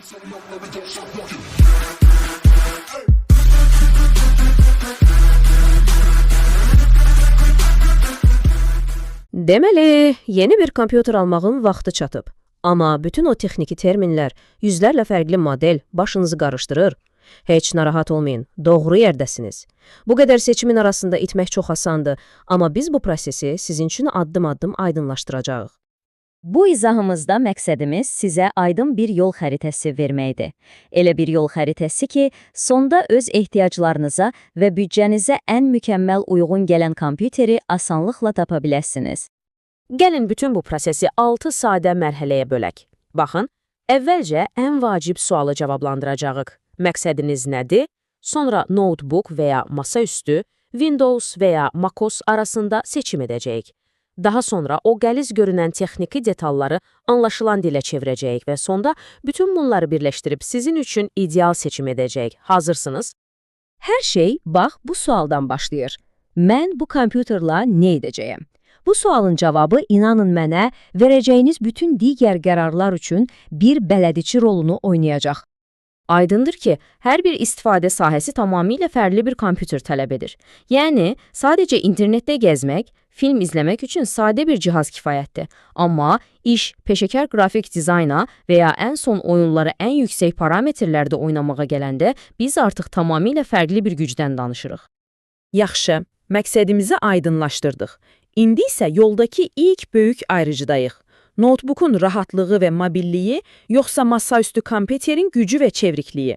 No, we don't stop walking. Deməli, yeni bir kompüter almağın vaxtı çatıb. Amma bütün o texniki terminlər, yüzlərlə fərqli model başınızı qarışdırır. Heç narahat olmayın, doğru yerdəsiniz. Bu qədər seçimin arasında itmək çox asandır, amma biz bu prosesi sizin üçün addım-addım aydınlaşdıracağıq. Bu izahımızda məqsədimiz sizə aydın bir yol xəritəsi verməkdir. Elə bir yol xəritəsi ki, sonda öz ehtiyaclarınıza və büdcənizə ən mükəmməl uyğun gələn kompüteri asanlıqla tapa biləsiniz. Gəlin bütün bu prosesi 6 sadə mərhələyə bölək. Baxın, əvvəlcə ən vacib sualı cavablandıracağıq. Məqsədiniz nədir? Sonra notebook və ya masaüstü, Windows və ya macOS arasında seçim edəcəyik. Daha sonra o qəliz görünən texniki detalları anlaşılan dilə çevirəcəyik və sonda bütün bunları birləşdirib sizin üçün ideal seçim edəcəyik. Hazırsınız? Hər şey bax bu sualdan başlayır. Mən bu kompüterlə nə edəcəyəm? Bu sualın cavabı, inanın mənə, verəcəyiniz bütün digər qərarlar üçün bir bələdçi rolunu oynayacaq. Aydındır ki, hər bir istifadə sahəsi tamamilə fərqli bir kompüter tələb edir. Yəni, sadəcə internetdə gəzmək, film izləmək üçün sadə bir cihaz kifayətdir. Amma iş peşəkar qrafik dizayna və ya ən son oyunları ən yüksək parametrlərdə oynamağa gələndə biz artıq tamamilə fərqli bir gücdən danışırıq. Yaxşı, məqsədimizi aydınlaşdırdıq. İndi isə yoldakı ilk böyük ayrıcıdayıq. Notebookun rahatlığı və mobilliyi, yoxsa masaüstü kompüterin gücü və çevikliyi?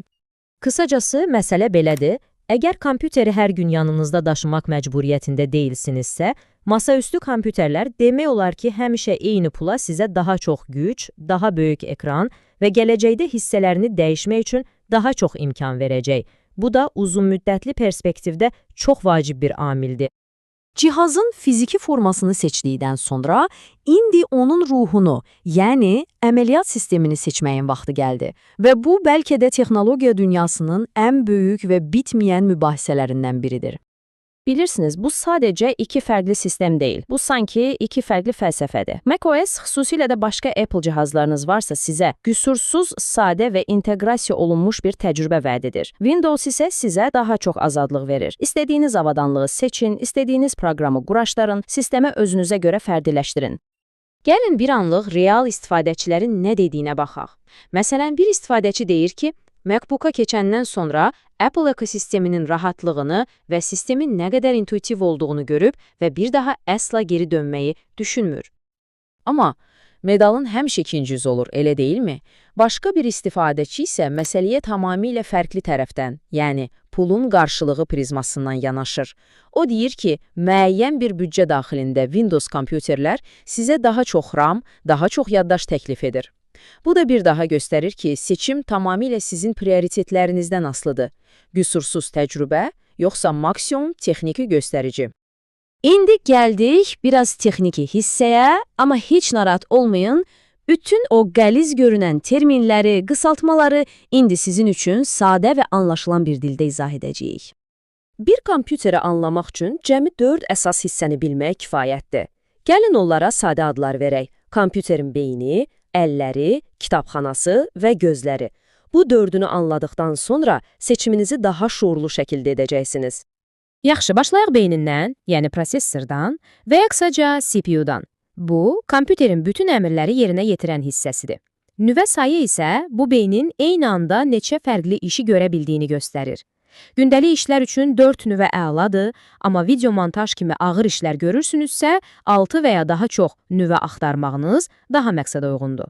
Qısacası, məsələ belədir. Əgər kompüteri hər gün yanınızda daşımaq məcburiyyətində deyilsinizsə, masaüstü kompüterlər demək olar ki, həmişə eyni pula sizə daha çox güc, daha böyük ekran və gələcəkdə hissələrini dəyişmək üçün daha çox imkan verəcək. Bu da uzunmüddətli perspektivdə çox vacib bir amildir. Cihazın fiziki formasını seçdikdən sonra indi onun ruhunu, yəni əməliyyat sistemini seçməyin vaxtı gəldi. Və bu bəlkə də texnologiya dünyasının ən böyük və bitməyən mübahisələrindən biridir. Bilirsiniz, bu sadəcə iki fərqli sistem deyil. Bu sanki iki fərqli fəlsəfədir. macOS, xüsusilə də başqa Apple cihazlarınız varsa, sizə qüsursuz, sadə və inteqrasiya olunmuş bir təcrübə vəd edir. Windows isə sizə daha çox azadlıq verir. İstədiyiniz avadanlığı seçin, istədiyiniz proqramı quraşdırın, sistemi özünüzə görə fərdiləşdirin. Gəlin bir anlıq real istifadəçilərin nə dediyinə baxaq. Məsələn, bir istifadəçi deyir ki, MacBook-a keçəndən sonra Apple ekosisteminin rahatlığını və sistemin nə qədər intuitiv olduğunu görüb və bir daha əsla geri dönməyi düşünmür. Amma medalın həmişə ikinci yüzü olur, elə deyilmi? Başqa bir istifadəçi isə məsələyə tamamilə fərqli tərəfdən, yəni pulun qarşılığı prizmasından yanaşır. O deyir ki, müəyyən bir büdcə daxilində Windows kompüterlər sizə daha çox RAM, daha çox yaddaş təklif edir. Bu da bir daha göstərir ki, seçim tamamilə sizin prioritetlərinizdən asılıdır. Qüsursuz təcrübə, yoxsa maksimum texniki göstərici. İndi gəldik biraz texniki hissəyə, amma heç narahat olmayın. Bütün o qəliz görünən terminləri, qısaltmaları indi sizin üçün sadə və anlaşılan bir dildə izah edəcəyik. Bir kompüteri anlamaq üçün cəmi 4 əsas hissəni bilmək kifayətdir. Gəlin onlara sadə adlar verək. Kompüterin beyni, əlləri, kitabxanası və gözləri. Bu dördünü anladıqdan sonra seçiminizi daha şuurlu şəkildə edəcəksiniz. Yaxşı, başlayaq beynindən, yəni prosessordan və ya qısaca CPU-dan. Bu, kompüterin bütün əmrləri yerinə yetirən hissəsidir. Nüvə sayı isə bu beynin eyni anda neçə fərqli işi görə bildiyini göstərir. Gündəlik işlər üçün 4 nüvə əladır, amma video montaj kimi ağır işlər görürsünüzsə, 6 və ya daha çox nüvə axtarmağınız daha məqsədə uyğundur.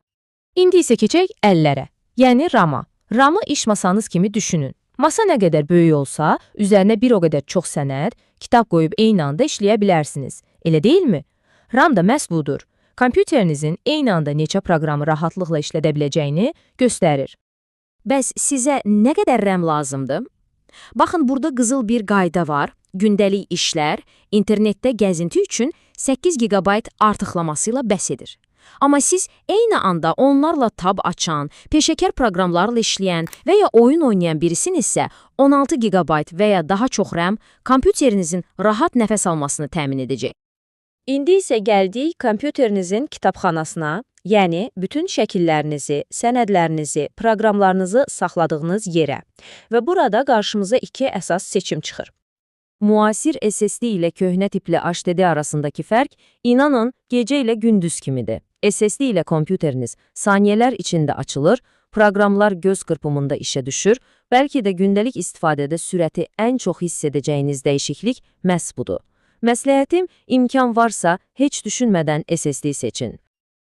İndi isə keçək əllərə, yəni RAM-a. RAM-ı iş masanız kimi düşünün. Masa nə qədər böyük olsa, üzərinə bir o qədər çox sənəd, kitab qoyub eyni anda işləyə bilərsiniz. Elə deyilmi? RAM da məhz budur. Kompüterinizin eyni anda neçə proqramı rahatlıqla işlədə biləcəyini göstərir. Bəs sizə nə qədər RAM lazımdır? Baxın, burada qızıl bir qayda var. Gündəlik işlər, internetdə gəzinti üçün 8 GB artıqlaması ilə bəs edir. Amma siz eyni anda onlarla tab açan, peşəkar proqramlarla işləyən və ya oyun oynayan birisinizsə, 16 GB və ya daha çox RAM kompüterinizin rahat nəfəs almasını təmin edəcək. İndi isə gəldik kompüterinizin kitabxanasına, Yəni, bütün şəkillərinizi, sənədlərinizi, proqramlarınızı saxladığınız yerə. Və burada qarşımıza iki əsas seçim çıxır. Müasir SSD ilə köhnə tipli HDD arasındakı fərq, inanın, gecə ilə gündüz kimidir. SSD ilə kompüteriniz saniyələr içində açılır, proqramlar göz qırpımında işə düşür, bəlkə də gündəlik istifadədə sürəti ən çox hiss edəcəyiniz dəyişiklik məhz budur. Məsləhətim, imkan varsa heç düşünmədən SSD seçin.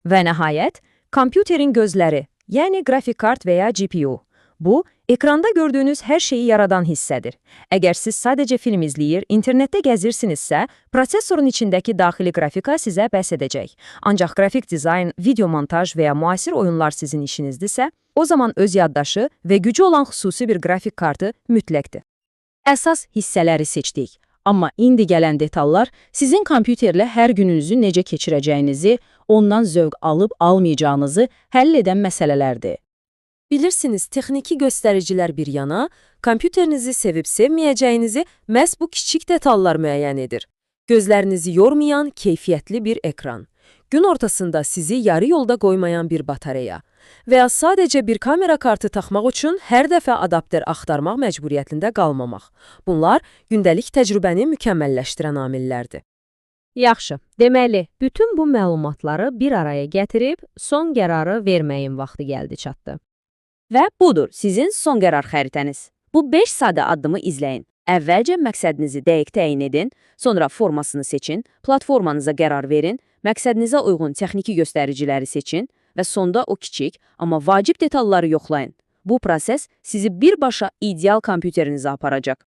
Və nəhayət, kompüterin gözləri, yəni qrafik kart və ya GPU. Bu, ekranda gördüyünüz hər şeyi yaradan hissədir. Əgər siz sadəcə film izləyir, internetdə gəzirsinizsə, prosesorun içindəki daxili qrafika sizə bəs edəcək. Ancaq qrafik dizayn, video montaj və ya müasir oyunlar sizin işinizdirsə, o zaman öz yaddaşı və gücü olan xüsusi bir qrafik kartı mütləqdir. Əsas hissələri seçdik. Amma indi gələn detallar sizin kompüterlə hər gününüzü necə keçirəcəyinizi, ondan zövq alıb almayacağınızı həll edən məsələlərdir. Bilirsiniz, texniki göstəricilər bir yana, kompüterinizi sevib sevməyəcəyinizi məhz bu kiçik detallar müəyyən edir. Gözlərinizi yormayan keyfiyyətli bir ekran, gün ortasında sizi yarı yolda qoymayan bir batareya və ya sadəcə bir kamera kartı taxmaq üçün hər dəfə adapter axtarmaq məcburiyyətində qalmamaq. Bunlar gündəlik təcrübəni mükəmməlləşdirən amillərdir. Yaxşı, deməli, bütün bu məlumatları bir araya gətirib son qərarı verməyin vaxtı gəldi çatdı. Və budur sizin son qərar xəritəniz. Bu 5 sadə addımı izləyin. Əvvəlcə məqsədinizi dəqiq təyin edin, sonra formasını seçin, platformanıza qərar verin, məqsədinizə uyğun texniki göstəriciləri seçin və sonda o kiçik, amma vacib detalları yoxlayın. Bu proses sizi birbaşa ideal kompüterinizə aparacaq.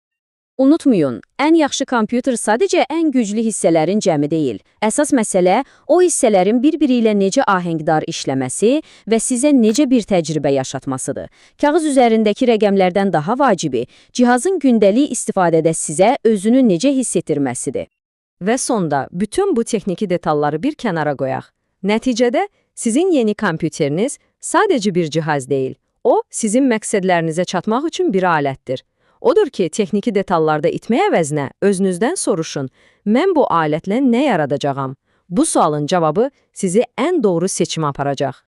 Unutmayın, ən yaxşı kompüter sadəcə ən güclü hissələrin cəmi deyil. Əsas məsələ o hissələrin bir-biri ilə necə ahəngdar işləməsi və sizə necə bir təcrübə yaşatmasıdır. Kağız üzərindəki rəqəmlərdən daha vacibi, cihazın gündəlik istifadədə sizə özünü necə hiss etdirməsidir. Və sonda bütün bu texniki detalları bir kənara qoyaq. Nəticədə sizin yeni kompüteriniz sadəcə bir cihaz deyil, o sizin məqsədlərinizə çatmaq üçün bir alətdir. Odur ki, texniki detallarda itmək əvəzinə özünüzdən soruşun, mən bu alətlə nə yaradacağam? Bu sualın cavabı sizi ən doğru seçimə aparacaq.